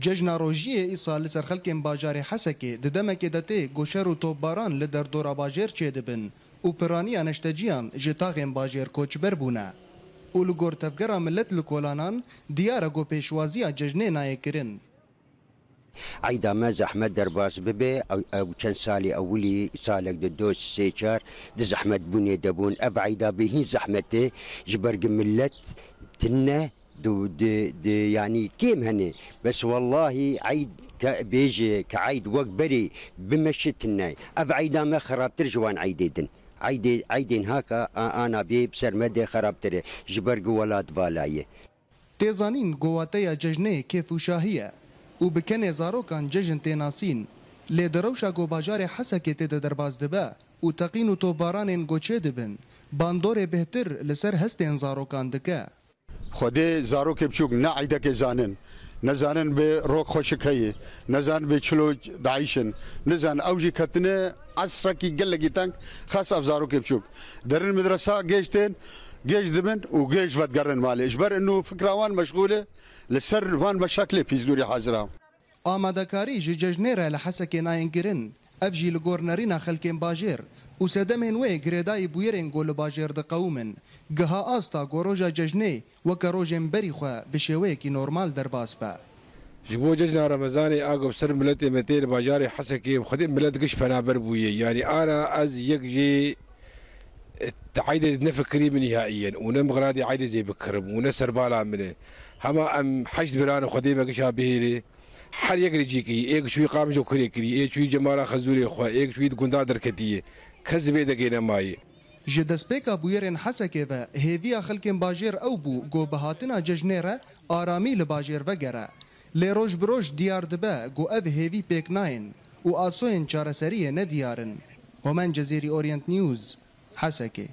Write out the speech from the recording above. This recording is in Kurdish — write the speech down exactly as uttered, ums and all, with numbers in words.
Cejna rojiyê îsal li ser xelkên bajarê Hesekê di demekê de tê ku şer û topbaran li derdora bajêr çêdibin û piraniya neşteciyan ji taxên bajêr koçber bûne û li gor tevgera milet li kolanan diyar e ku pêşwaziya cejnê nayê kirin. Eyda me zehmet derbas bibe, ew, ew çend salê ewilî, salek di do sê çar di zehmet bûnê de bûn. Ev eyda bê hîn zehmet e, ji ber ku milet tine, di, di, di, yanî kêm hene. Bes wellahî eyd ke bêje, ke eyd wek berê bimeşe tine. Ev eyda me xerabtir ji wan eydê din. Eydê, eydên haka a, ana bê bi ser me de xerabtir e, ji ber ku welat vala ye. Tê zanîn ku wateya cejnê kêf û şahî ye û bi kenê zarokan cejn tê nasîn. Lê di rewşa ku bajarê Hesekê tê de derbas dibe û teqîn û topbaranên ku çêdibin, bandorê bêhtir li ser hestên zarokan dike. Xwedê zarokê biçûk ne eydekê zanin, ne zanin bi rok xweşik heye, ne zanin bi çilo dayîş in, nizan ew jî ketine esrekî gelekî teng, xas ev zarokê biçûk. Derin medresa gêj tên, gêj dibin û gêj vedigerin malê. Ji ber inu fikra wan meşxûl e, li ser van meşaklê pîsdûrî hazir a. Amadekarî ji cejnê re li Hesekê nayên kirin. Ev jî li gor nerîna xelkên bajêr û sedemên wê girêdayî bûyerên ku li bajêr diqewimin, giha asta ku roja cejnê weke rojên berî xwe bi şêweyekî normal derbas be. Ji bo cejna Remezanê a ku bi ser miletê me tê li bajarê Hesekê, bi Xwedê milet giş penaber bûye. Yanî ana ez yek jê eydê nefikirî min nihaiyen û ne miqradî eydê zê bikirim û ne serbala min e. Hema em heşt biran Xwedê me gişa bihêlê. Her yek li cî kirî, êk çûyî Qamij û Kurê kirî, ê çûyî Cemala Xezûrê xwe, êk çûyî di gunda derketî ye. Kes di vê degê nemayê. Ji destpêka bûyerên Hesekê ve hêviya xelkên bajêr ew bû ku bi hatina cejnê re aramî li bajêr vegere. Lê roj bi roj diyar dibe ku ev hêvî pêk nayên û asoyên çareseriyê nediyar in. Homen Cezîrî, Orient News, Hesekê.